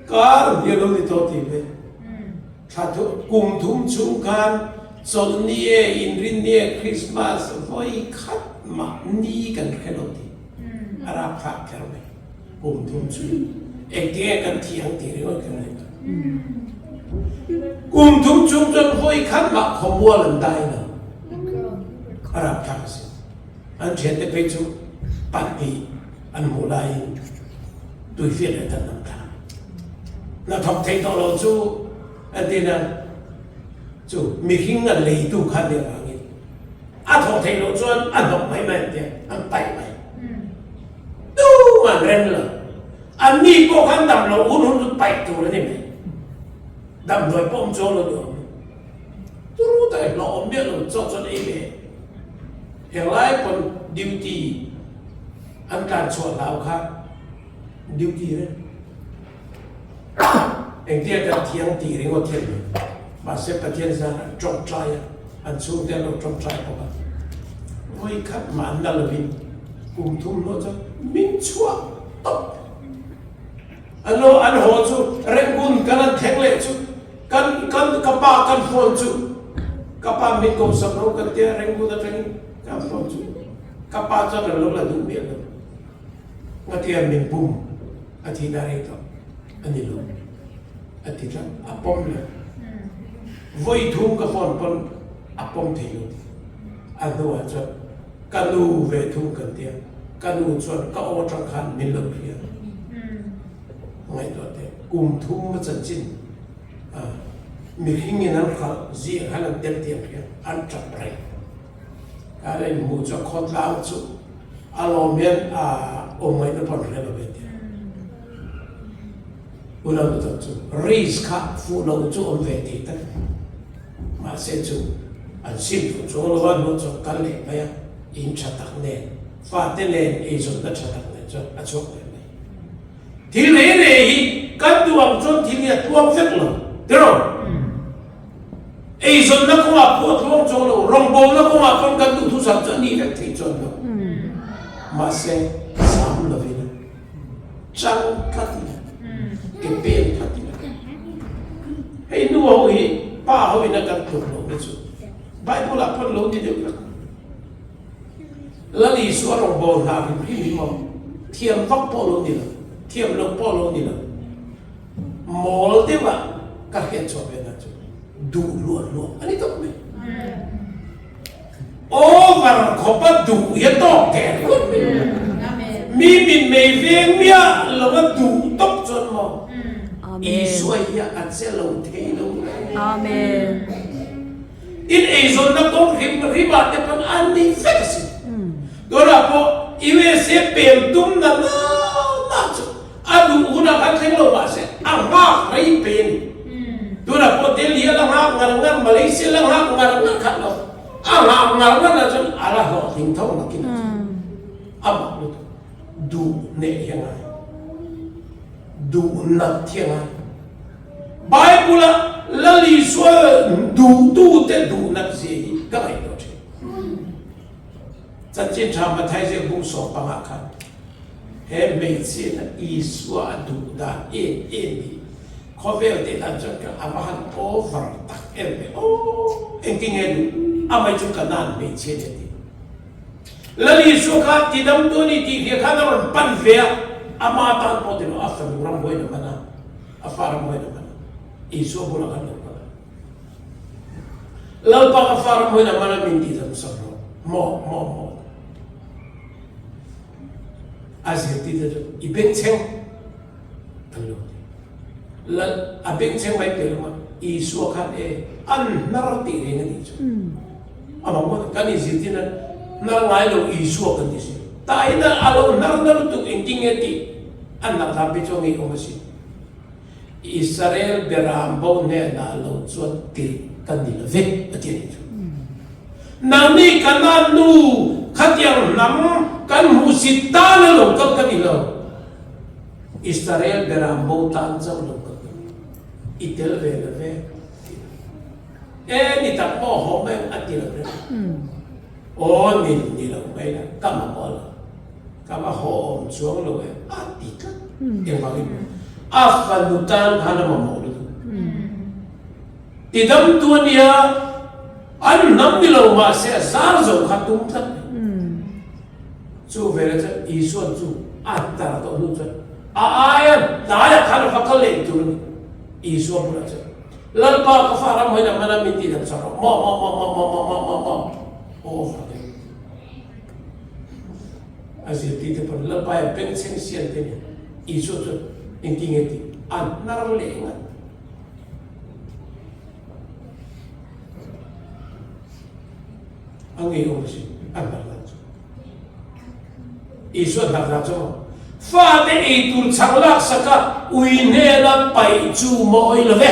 kar hi a lo ni tawh tih ve. Thla kum thum chhung khan chawlhni e, inrinni e, Christmas vawi khat mah ni kan hre lo tih a rapthlak kher mai. Kum thum chu engtinge kan thi ang tih ringawt kan ngaihtuah. Kum thum chung chuan vawi khat mah khawmual an dai lo. A rapthlak a si. An thiante phei chu pahnih an hmuh laiin tuifiat leh tan an thlah. Hnathawk thei tawh lo chu entirna chu mihring an leitu kha nih avangin a thawh theih loh chuan a hnawk mai mai an tia, an paih mai. Tumah an rem lo. Anni pawh khan dam loh hun hun chu paih tur a ni mai. Damdawi pawh awm chuang lo ni awm e. Turu tak e hlawh awm miah lo chaw chuan ei ve. Henglai pawn duty an tlan chhuah hlau kha duty reng. Engtia kan thiang tih ringawt hian mai. Mahse Pathian zan an tawngtai a, an chhungte an lo tawngtai bawk a. Vawi khat mah an la lovin kum thum hnuah chuan min chhuah tawp. An lo an haw chu Rangoon kan an thleng leh chu kan kan ka pa kan phone chu ka pa min ko sak ro kan tia Rangoon atangin kan phone chu ka pa chuan an lo la duh miah lo. Ngatia min bum a thih na rei tawh a ni lo a ti tlat a pawm lo. Vawi thum ka phone pawn a pawm thei lo ti. A hnuah chuan ka nu ve thung kan tia ka nu chuan ka aw atang khan min lo hria. Ngaihtuah teh kum thum a chanchin mihring in an hralh zing khan an tel tih an hria an tap reng. Ka la inhmuh chu a khawtlang chu a lawm hian a awm ngaihna pawh an hre lo ve tia. Unau nu tak chu risk kha fuh lo chu awm ve thei tak mahse chu an sim duh chuang lo a hnuah chuan kal leh mai a in tha tak nen fate nen eizawnna tha tak nen chuan a chhuak leh mai. Thil rei rei hi kan duh ang chuan thil hi a tluang vek lo tiraw? Eizawnna kawngah pawh a tluang chuang lo, rawngbawlna kawngah pawn kan duhthusam chu a nih vek thei chuan lo. Mahse, zam lovin a chang tlat ila, ke pen tlat ila. Hei nu ho hi pa ho ina kan tluk lo na chu Bible ah pawn lo ni deuh vek. Lal Isua rawngbâwl hna hrim hrim hi maw thiam vak pawh lo ni lo, thiam loh pawh lo ni lo. Mawl deuha ka hriat chhuah ve dan chu duh luah luah a ni tawp mai. Over khawpa duh hi a tawk der ringawt mai. Mi min mei veng miah lova duh tawp chuan maw Isua hi a che lo thei lo reng. Amen. Tin eizawnna kawng hrim hrimah te pawn an nei vek a si. Tunah pawh USA pem tum na na na chu a duh hunah khan thleng lo mahse a nghak rei pe a ni. Tunah pawh Delhi a la nghak ngar ngar, Malaysia la nghak ngar ngar khat lo. A nghak ngar ngar ah chuan a la hlawhtling tho nakin a chu. A mak lutuk. Duh hneh hi a ngai. Duh nat hi a ngai. Bible-a Lal Isua duhtute duhnak zia hi ka ngaihtuah thin. Chanchin Tha Mathai ziak bung 15 khan he hmeichhiatna Isua a duh dan em em hi khawvel teh dan chuan ka a va han over tak em ve aw! Engtinge duh amai chu Kanaan hmeichhia nia tih. Lal Isua kha tidamtu a ni tih hria khan a rawn pan ve a, ama tan pawh tilo a fanu ramhuain a man a. A fa ramhuain a man a, Isua bulah khan lo kal a. Lalpa ka fa ramhuain a man a, min tih dam sak rawh. Maw, maw, maw. A zirtirte chu i bengchheng an lo ti. Lal a bengchheng mai piah lama Isua khan e an hnar tih reng a nih chu. Amah pawh kan inzirtir nan hnar ngai lo Isua kan ti si. Taina a lo hnar na lutuk engtin nge tih an hnar dan phei chu a ngeiawm asin. Israel beram bo hnenah lo chuan tirh ka ni lo ve, a ti a nih chu. Nangni Kanaan nu khatiang hnam kan hmuhsit tana lo kal ka ni lo. Israel beram bo tan chauh lo kal ka ni. I tel ve lo ve, a ti a. E ni tak pawh haw mai ang a ti lo reng. Aw ni ni lo mai la, ka mamawh lo. Ka va haw awm chuang lo e a ti tlat. Engvangin maw? A fanu tan khan a mamawh lutuk. Tidamtu a nia, an hnam ni lo mahse a zar zo kha tum tlat mai. Chu veleh chuan Isua'n chu a tar tawh hnu chuan a aia hnaiah khan a va kal leh tur a ni. Isua bulah chuan, Lalpa ka fa ram hawiin a man a min tihdam sak rawh. Maw maw maw maw maw maw maw maw maw. Over deuh. A zirtirte pawn Lalpaia bengchheng siam te nen Isua chuan engtin nge tih a hnar leh ngat. A ngeiawm asin a hnar dan chu. Isua hnar dan chu maw? Fate ei tur chhang laksak a ui hnena paih chu mawi lo ve.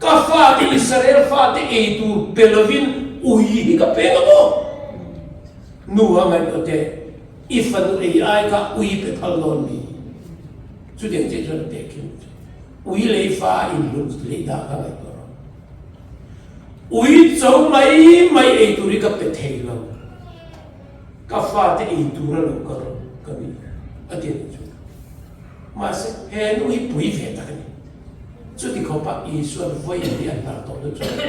Ka fate Israel fate ei tur pe lovin ui hi ka peng a maw? Nu a ngaihtuah teh, i fanu ei ai kha ui pe phal dawn mi? Chutiang chiah chuan a teh khin chu. Ui lei fa inhlut leh dah kha ngaihtuah rawh. Ui cho mai mai ei tur hi ka pe thei lo. Ka fate ei tur a lo kal ka ni a ti a nih chu. Mahse he nu hi pui ve tak a ni. Chuti khawpa Isua'n vawi hi a hnar tawh hnu chuan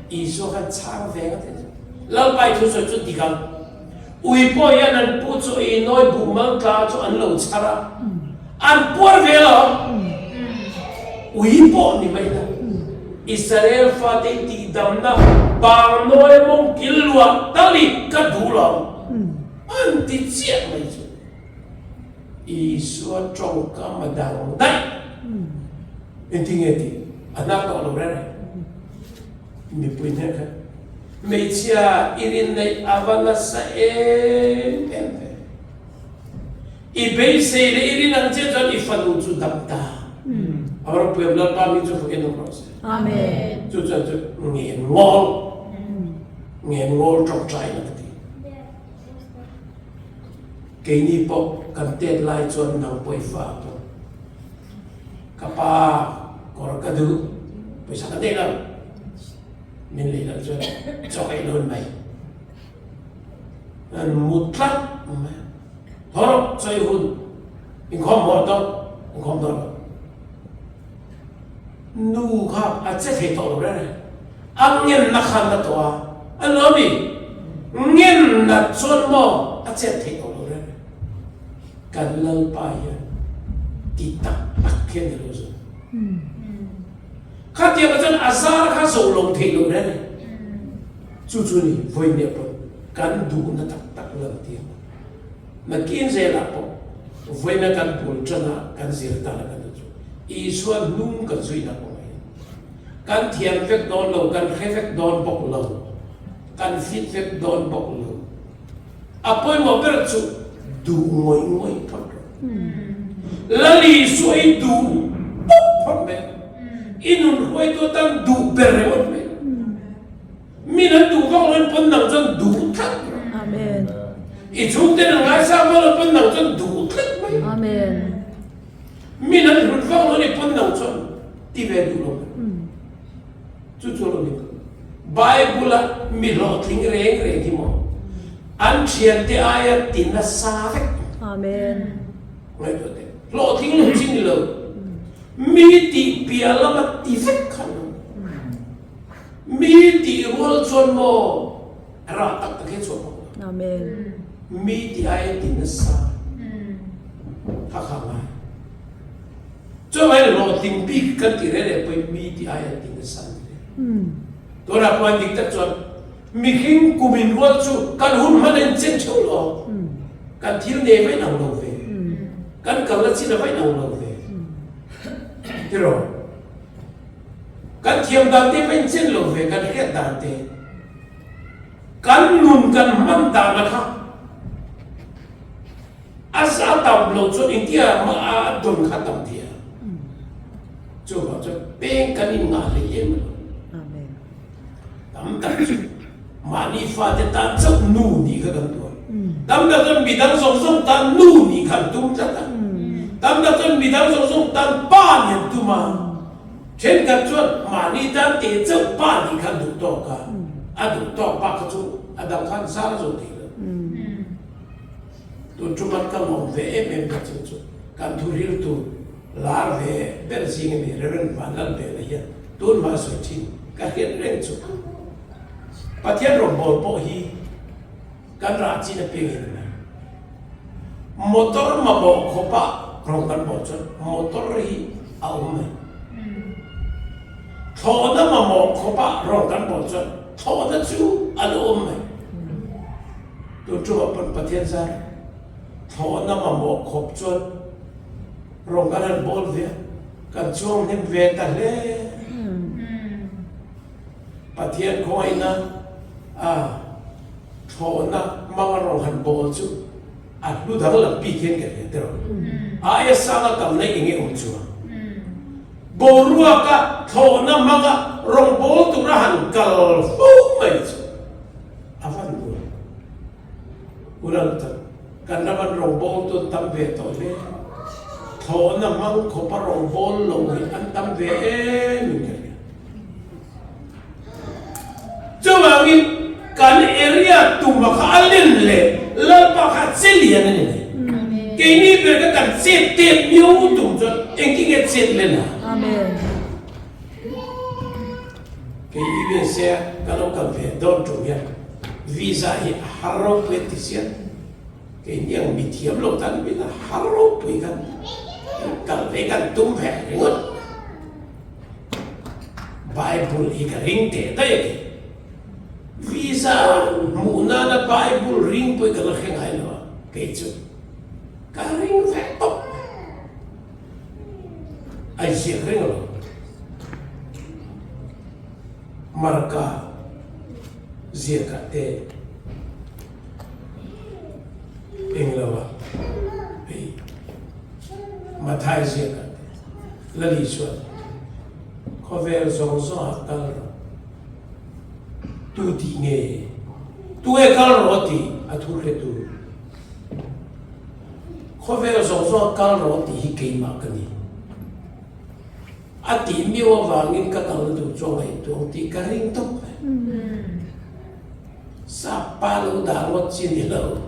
Isua khan chhang ve ngat a ni. Lalpa i thusawi chu dik ang. Ui pawh hian an pu chu ei nawi buh mal tla chu an lo chhar a, an puar ve lo. Ui pawh ni mai la. Israel fate i tihdamna bang nawi mawng kil luah tal i ka duh lo ang an ti chiah mai chu. Isua tawngkam a dang daih. Engtin nge tih a hnar tawh lo reng reng. Mipui hnen khan hmeichhia i rin neih a va nasa em em ve. I beisei leh i rin ang chiah chuan i fanu chu dam ta. A va ropui em Lalpa mi chu fakin awm rawh se. Amen. Chu chuan chu ngen ngawl ngen ngawl tawngtaina ka ti. Keini pawh kan tet lai chuan nang pawh i fa pawh ka pa kawr ka duh pawisa ka nei lo min lei loh chuan chaw ei lo mai an mu tlat mai thaw rawh chaw ei hun inkhawm haw tawh inkhawm dawn lo Nu kha a che thei tawh lo reng reng. A ngenna khan na tawh a, a lo mi? Ngenna chuan maw a chet thei tawh lo reng reng. Kan Lalpa hian ti tak tak hian a lo zawh. Khatiang ah chuan a zar kha zawh lo theih lo reng reng. Chu chu ni vawiin pawh kan duhna tak tak lan tir. Nakin zelah pawh vawiina kan bul tana kan zir tana kan duh chu Isua hnung kan zuihna kawngah hian kan thiam vek dawn lo, kan hre vek dawn bawk lo, kan fit vek dawn bawk lo. A pawimawh ber chu duh ngawih ngawih phawt rawh. Lal Isua i duh pawp phawt mai. I nun hruaitu atan duh ber ringawt mai. Min an duh vak loin pawn nang chuan duh tlat rawh. Amen. I chhungten an ngaisang vak loin pawn nang chuan duh tlat mai. Amen. Min an hlut vak loin i pawn nang chuan ti ve duh lo mai. Chu chu lo ni. Bible a mi hlawhtling reng reng hi maw an thiante aia ti nasa vek. Amen. Ngaihtuah teh. Hlawhtling lo chi ni lo. Mi tih piah lama ti vek kha an awm. Mi tih rual chuan maw rah tak tak hi a chhuah bawk lo. Amen. Mi tih aia ti nasa kha kha ngai. Chuan hlawhtling bik kan tih reh leh pawhin mi tih aia ti nasa an ti reh. Tunah pawh dik tak chuan mihring kum in rual chu kan hun hman a inchen theuh lo. Kan thil nei va inang lo ve. Kan kalna chin a va inang lo ve. Tiraw? Kan thiam dan te va inchen lo ve, kan hriat dan te. Kan nun kan hman dan a kha a za tam lo chuan engtia a dawn kha tam thei a. Chuvang chuan peng kan inngah hlei em lo. Tam tak chu mahni fate tan chauh nu nih kha kan tuar. Tam tak chuan midang zawng zawng tan nu nih kha an tum tlat a. Tam tak chuan midang zawng zawng tan pa nih an tum a. Thenkhat chuan mahni tan teh chauh pa nih kha an duh tawk a. A duh tawk bak kha chu a dang khan zar a zo thei lo. Tun chuman ka lawm ve em em ka chu chu kan thu ril tur lar ve ber zing a ni Rev. Vanlalbela hian tun hma sawi thin ka hriat reng chu Pathian rawnbawl pawh hi kan rah chin apiang in a mai. Motor mamawh khawpa rawng kan bawl chuan motor hi a awm mai. Thlawhna mamawh khawpa rawng kan bawl chuan thlawhna chu a lo awm mai. Tun ṭumah pawn Pathian zar thlawhna mamawh khawp chuan rawng kan han bawl ve a, kan chuang hnem ve ta hle. Pathian khawngaihna a thlawhna hmanga rawng han bawl chu a hlu danglam bik hian ka hria tiraw. Aia sanga kalna eng nge awm chuang? Boruaka thlawhna hmanga rawng bawl tura han kal fo mai chu A van nuam. U Lalta, kan ram an rawngbawl tu an tam ve tawh hle. Thlawhna hmang khawpa rawngbawl lo hi an tam ve em in ka hria. Chuvangin kan area tuma kha a len leh Lalpa kha a che lian a ni mai. Keini ber kha kan chet tet miau tum chuan engtin nge chet len a? Amen. Kei USA ka lo kal ve dawn tum hian visa hi a har ropui an ti siam. Kei hniang mi thiam lo tan min a har ropui khan kal ve kan tum ve ringawt. Bible hi ka ring teh daih a kei. Visa hmuh nana Bible ring pawh hi ka la hre ngai lo a kei chu. Ka ring ve tawp. A inziak reng lo. Marka ziakah te eng lo a hei Mathai ziakah te Lali chuan khawvel zawng zawngah kal rawh tu tih nge tu nge kal rawh tih a thu hretu Khawvel zawng zawng kal rawh tih hi keimah ka ni. A tih miau avangin ka kalna tur chu a ngaihtuah ang tih ka ring tawp mai. Sap pa lo dah ngawt chi ni lo,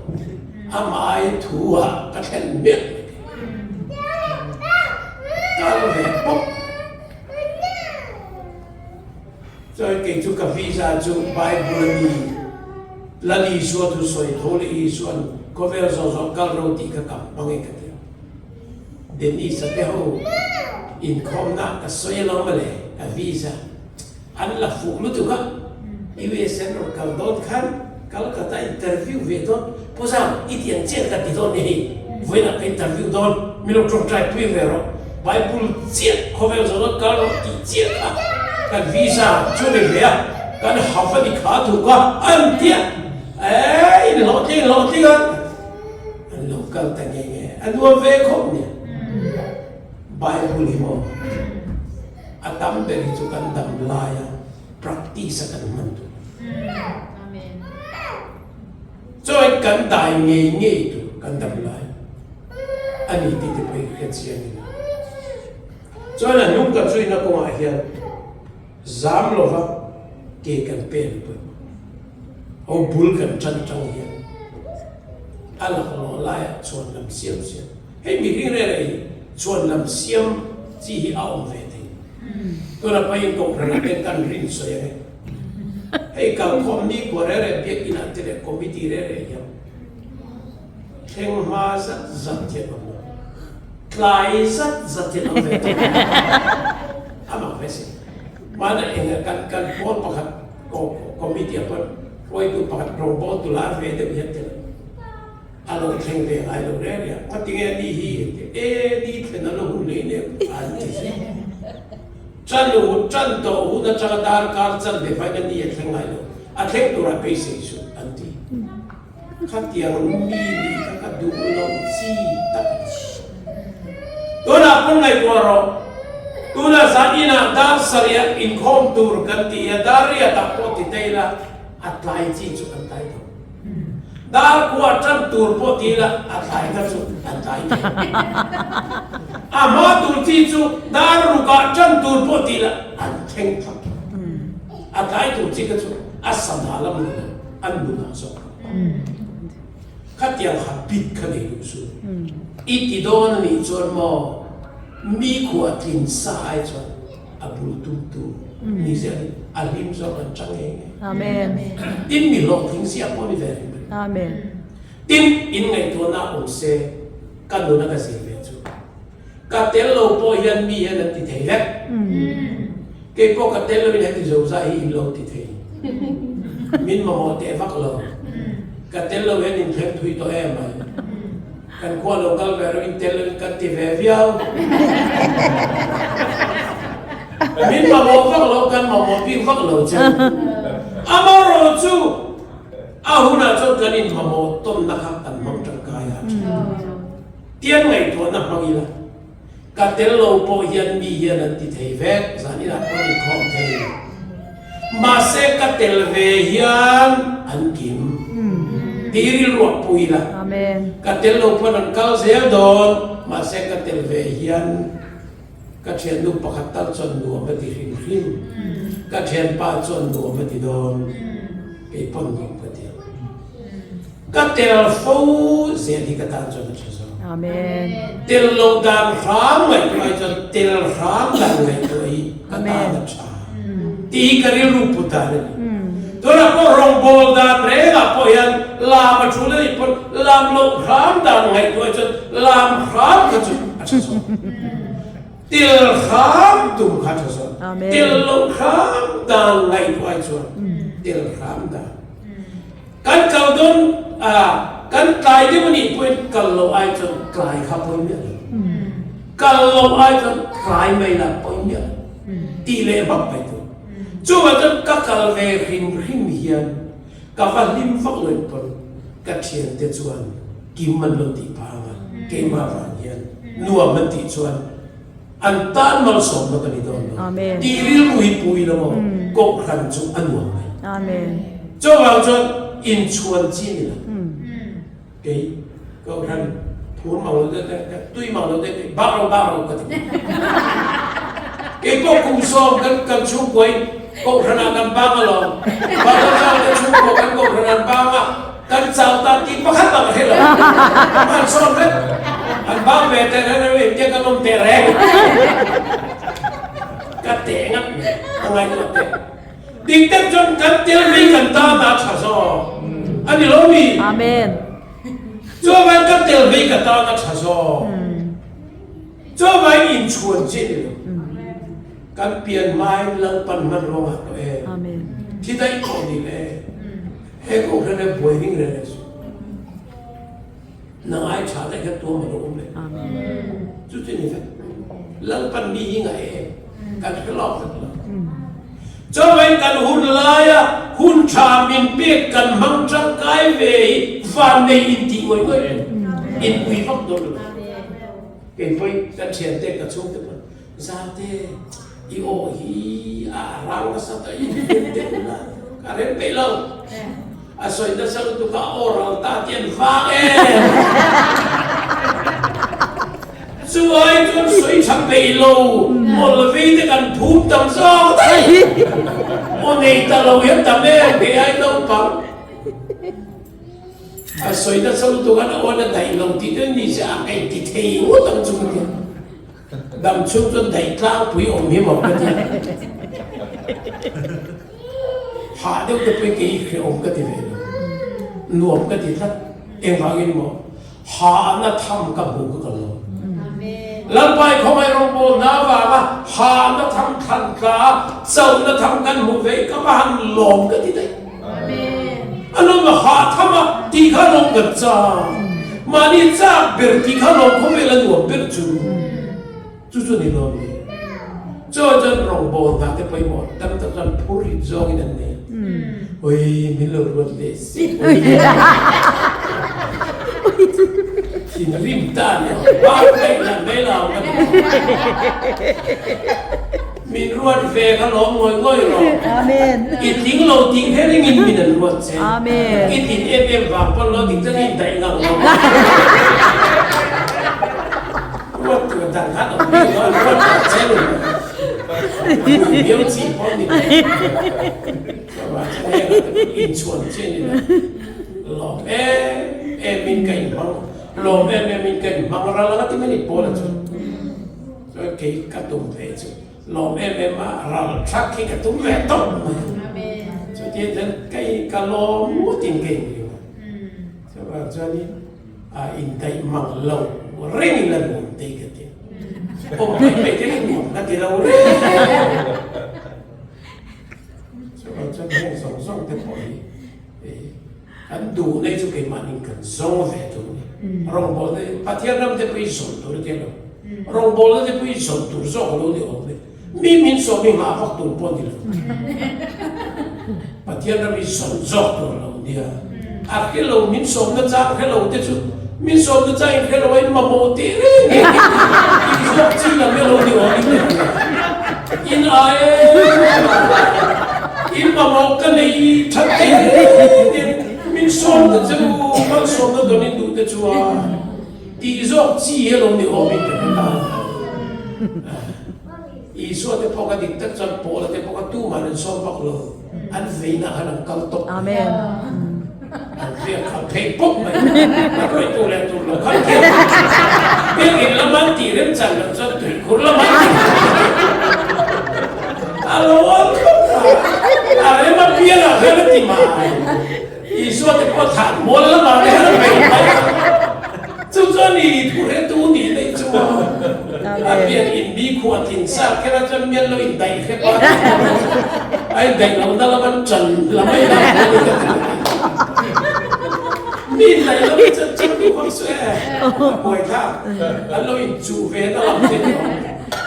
amah ai thu ah ka thlen miah mai thei. Kal ve pawp. Chuan kei chu ka visa chu Bible a mi Lal Isua thu sawi tho leh Isua'n khawvel zawng zawng kal ro tih ka kam hmang e ka ti a. Dennis-a te ho inkhawmna ka sawi alawm mawle ka visa an la fuh lutuk a, US an rawn kal dawn khan Calcutta interview ve dawn Pu Zam i ti ang chiah ka ti dawn nia hei vawiinah ka interview dawn min lo tawngtai pui ve rawh Bible chiah khawvel zawh dawn kal rawh tih chiah kha kan visa chu ni ve a kan haf a ni kha thu kha an tia eii in hlawhtling hlawhtling a an lo kal ta nge nge a nuam ve khawp nia Bible hi maw a tam ber hi chu kan dam lai a practice a kan hman tur. Chuan kan dai ngei ngei tur kan dam lai a ni tih te pawh hi hriat chiang ila. Chuan a hnung kan zuina kawngah hian zam lova ke kan pen pawimawh. Ho bul kan tan tang hian a laklawh laiah chhuan lam siam siam. Hei mihring reng reng hi chhuan lam siam chi hi a awm ve thei. Tuna pahin kohhranah ten kan rin sawi ang e. Hei kalkhawm nikhua reng reng biakinah te leh committee reng reng hian thleng hma zat zat hian awm lo. Tlai zat zat hian awm ve tawh. A mak ve si. Hmana eng kan kan pawl pakhat committee ah pawn hruaitu pakhat rawngbawl tu lar ve deuh hian tel. A lo thleng ve ngai lo reng reng. Ka ti nge ni hi an ti. E, ni thlen a la hun lei nem an ti zui. Ṭan u, ṭan tawh hun aṭanga darkar chan ve faiin a ni a thleng ngai lo. A thleng turah beisei suh an ti. Khatiang mi nih kha ka duh lo chi tak a ni. Tunah pawn ngaihtuah rawh. Tunah zan inah dar sarih inkhawm tur kan ti a, dar riatah pawh ti ta ila a tlai chi chu kan tlai tawh. Dar kua tan tur pawh ti ila a tlai kha chu an tlai thei. A hma tur chi chu dar rukah tan tur pawh ti ila an thleng thak. A tlai tur chi kha chu a sana lam lo lo an nunah zawk. Khatiang ha bit kha nei duh su. I ti dawn a nih chuan maw mi khua tlin sa ai chuan a bul tum tu ni zel in a hlim zawk an chang ngei ngei. Amen. Tin mi hlawhtling ziah pawh ni ve reng mai. Amen. Tin in ngaihtuahna awm se ka nuna ka zir ve chu ka tel lo pawh hian mi hian an ti thei vek. Kei pawh ka tel loin heti zo zah hi in lo ti thei. Min mamawh teh vak lo. Ka tel lo hian in thleng thui tawh em mai. Kan khua lo kal ve rawh in tel loin kan ti ve viau. Min mamawh vak lo kan mamawh bik vak lo che. Amaherawh chu a hunah chuan kan in mamawh tawnna kha kan hmang tangkai a tha. Tiang ngaihtuahna hmang ila. Ka tel lo pawh hian mi hian an ti thei vek, zan inah pawh an inkhawm thei. Mahse ka tel ve hian an kim. Tih rilruah pui la. Ka tel lo pawn an kal zel dawn, mahse ka tel ve hian ka thiannu pakhat tal chuan nuam a ti hrim hrim. Ka thianpa chuan nuam a ti dawn, kei pawn nuam ka ti ang. Ka tel fo zel hi ka tan chuan a tha zawk. Amen. Tel lo dan hram ngaihtuah ai chuan tel hram dan ngaihtuah hi ka tan a tha tih hi ka rilru put dan a ni. Tunah pawh rawngbawl dan rengah pawh hian lam a tul a nih pawn lam loh hram dan ngaihtuah ai chuan lam hram kha chu a tha zawk. Tel hram tum kha a tha zawk. Tel loh hram dan ngaihtuah ai chuan tel hram dan. Kan kal dawn a, kan tlai deuh a nih pawhin kal loh ai chuan tlai kha pawi miah lo. Kal loh ai chuan tlai mai lah pawi miah lo. Tih leh vak mai tur. Chuvang chuan ka kal ve hrim hrim hian ka va hlim vak lo in pawn ka thiante chuan kim an lo tih phah ang a, keimah vang hian nuam an tih chuan An tan malsawmna ka ni dawn lo. Tih rilru hi pu ila maw Kohhran chu a nuam mai. Chuvang chuan inchhuan chi ni lo. Kei Kohhran phur mang lo deuh deuh deuh, tui mang lo deuh deuh, bak lo bak lo ka ti. Kei pawh kum sawm kan kan chhungkuain Kohhranah kan bang alawm. Bangla te chhungkua kan Kohhran an bang a. Kan chau ta tih pakhat bak a hre lo. An sawn vek. An bang ve teh reng reng engtia kan awm teh reng. Ka teh ngat mai. A ngaihtuah teh. Dik tak chuan kan tel mai kan tan a tha zawk. A ni lo mi? Amen. Chuan kan tel mai ka tan a tha zawk. Chuan inchhuan chi ni lo. Kan pian hmain Lalpan hmanrua ngah tawh em? Thi daih pawh ni le. He kohhran hi buai ring reng reng suh. Nangai tha daih khan tuam a lo awm leh. Chu chu ni vek. Lalpan mi hi ngaih em? Kan hre lawk vek lo. Chuvangin kan hun laia hun tha min pek kan hmang tangkai ve hi vannei intih ngawih ngawih reng. Inpui vak dawn lo. Kei pawhin kan thiante ka chhungte pawh Zate, i aw hi a rang nasa ta i rem deuh la, ka rem peih lo. A sawi nasa lutuk a, aw ral ta ti an vang em. Chu ai chuan sawi tha peih lo, mawlh vei te kan phum tam zawk daih. Aw nei ta lo hian tam em, kei ai naupang. A sawi nasa lutuk a, a aw na daih lo tih te ni se a kaih ti thei ngawt ang chu ka ti. Dam chhung chuan daih tlangpui awm hi maw ka ti. Hah deuh te pawhin kei hrehawm ka ti ve lo. Nuam ka ti tlat. Engvangin maw? Hahna tham ka hmu ka kal lo. Lalpai khawngaih rawngbawlna avanga hahna tham thlan tla a, chauhna tham kan hmuh ve hi ka va han lawm ka ti daih. A lawm a hah tham a tih kha lawm kan chang. Mahni chak ber tih kha lawm khawvel a nuam ber chu. Chu chu ni lawm ni. Chaw chuan rawngbâwl hna te pawimawh tam tak chuan phur rit zawngin an nei a. Oi, min lo ruat leh sek oi. Thinrim ta a ni ang. Bak daih lah mai lo ka ti. Min ruat ve kha lawm ngawih ngawih rawh. Amen. I tling lo tih kher engin min an ruat che. Amen. I tlin em em vang pawn lo dik chuan i indaih ngang lo. Ruat tur dang khan awm bik lo, an ruat tak che lo. Vui viau chi pawh ni lo. Chuvang chuan heng ah te pawh inchhuan chi a ni lo. Lawm em em in ka inhmang, lawm em em in ka inhmang ral ang a ti mai ni Paula chuan. Chuan kei ka tum ve chu lawm em em a ral thak hi ka tum ve tawp mai. Chutia chuan kei ka lawm ngawt in ka inring a. Chuvang chuanin a indaih mang lo reng in a nuam tei ka ti. Awm mai mai te hi nuam ka ti lo reng. Chuvang chuan heng zawng zawng te pawh hi kan duh nei chu keimahni kan zawng ve tur a ni. Rawngbawlna hi Pathian ram te pawh hi zawn tur a tia lo. Rawngbawlna te pawh hi zawn tur zawk a lo ni awm e. Mi min sawm hi nghah vak tur pawh a ni lo. Pathian ram hi zawn zawk tur a lo nia. A hre lo min sawmna chang hre lo te chu min sawmna chang in hre lo a in mamawh teh reng reng in zawk chi lam hi a lo ni awm in ka hria. In ai em in mamawh ka nei that teh reng reng min sawm ta che u malsawmna dawn in duh te chuan tih zawk chi hi a lo ni awm in ka hre ta. Isua te pawh ka dik tak chuan Paula te pawh ka tumah an sawm vak lo. An veina khan an kal tawp mai. Amen. An riak kha phei pawp mai. An rawih tur leh tur lo khan thiam. Biakinn lama an tih remchan loh chuan tuikhur lama an tih A lo awm khawp mai. A rem apiangah khan a ti mai. Isua te pawh thah mual lamah te khan a bei mai a. Chu chuan i thu hretu nih daih chu a pian in mi khuah thin sa kher a chuan mian lo in daih hrep a, a in daih lohna lama ṭan la mai la a ni ka ti mai. Mi in daih lo hi chuan ṭan duh vak suh e, a buai thlak, an lo in chuh ve na lam te ni awm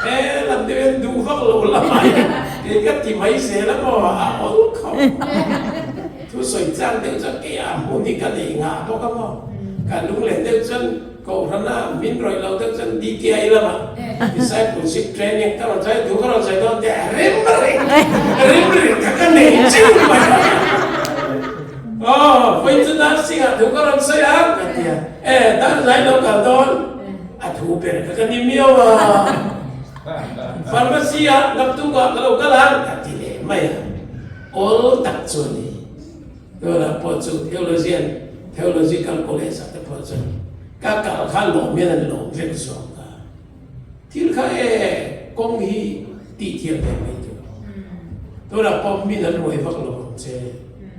e, lam deuh hian duh vak lo la mai kei ka ti mai zel a maw a awl khawp. Thusawi chang deuh chuan kei a hmun hi ka nei ngah bawk a maw? Ka lunglen deuh chuan Kohhrana min rawih lo deuh chuan DTI lamah Discipleship Training ka rawn sawi a, thu ka rawn sawi dawn teh a rem reng, rem reng kha ka nei chiu mai a. Aw, vawi chu nursing ah thu ka rawn sawi a ka ti a, e dar zai lo kal dawn a thu ber kha ka ni miau a. Pharmacy ah naktuk ah ka lo kal ang ka ti leh mai a. Awl tak chu a ni. Tunah pawh chu Theologian, Theological College ah te pawh chuan ka kal kha lawm hian an lawm vek zawk a. Thil kha e kawng hi tih thiam ve mai tur. Tunah pawh min an ruai vak lo ang che.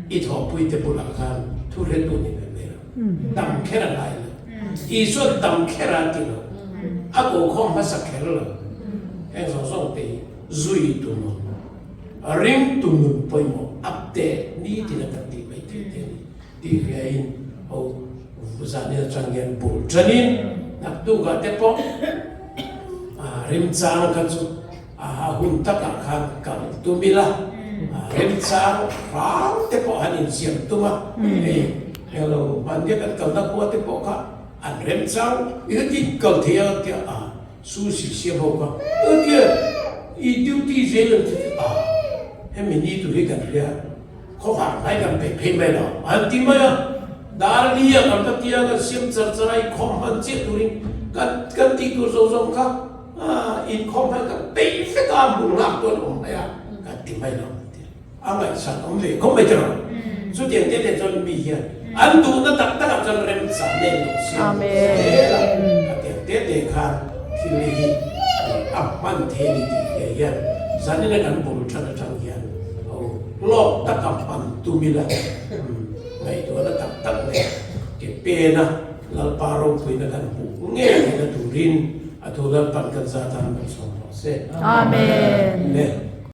I thawhpui te bulah khan thu hretu ni ve mai lo. Dam kher a ngai lo. Isuan dam kher a ti lo. A kokhawm hmasa kher lo. Heng zawng zawng te hi zui tu nun. Ringtu nun pawimawh update nitin a kan tih mai theih te a ni tih hriain ho zanin atang hian bul tanin naktukah te pawh remchang kha chu a hun takah khan kal tum ila, remchang hram te pawh han insiam tum a, hei englo hmannia kan kalna khua te pawh kha an remchang i kal thei a tia a. Sushi siam ho kha Tia i duty zel ang che a hemi ni tur hi kan hria khawvar hnai kan peih phei mai lo an ti mai a dar li a kan va tia kan siam char char a inkhawm hman chiah turin kan kan tih tur zawng zawng kha inkhawm hman kan peih vek a hmun nghak tu an awm mai a kan ti mai lo. A ngaihsan awm ve khawp mai tiraw? Chutiang te te chuan mi hian an duhna tak takah chuan remchan nen lo siam zel a, khatiang te te khan thil hi a hman thei a ni tih hria hian zanina kan bul tan atang hian ho hlawk taka hman tum ila ngaihtuahna tak tak leh ke pena Lalpa ropuina kan hmuh ngei theihna turin a thu Lalpan kan zat a kan sawm rawh se. Amen.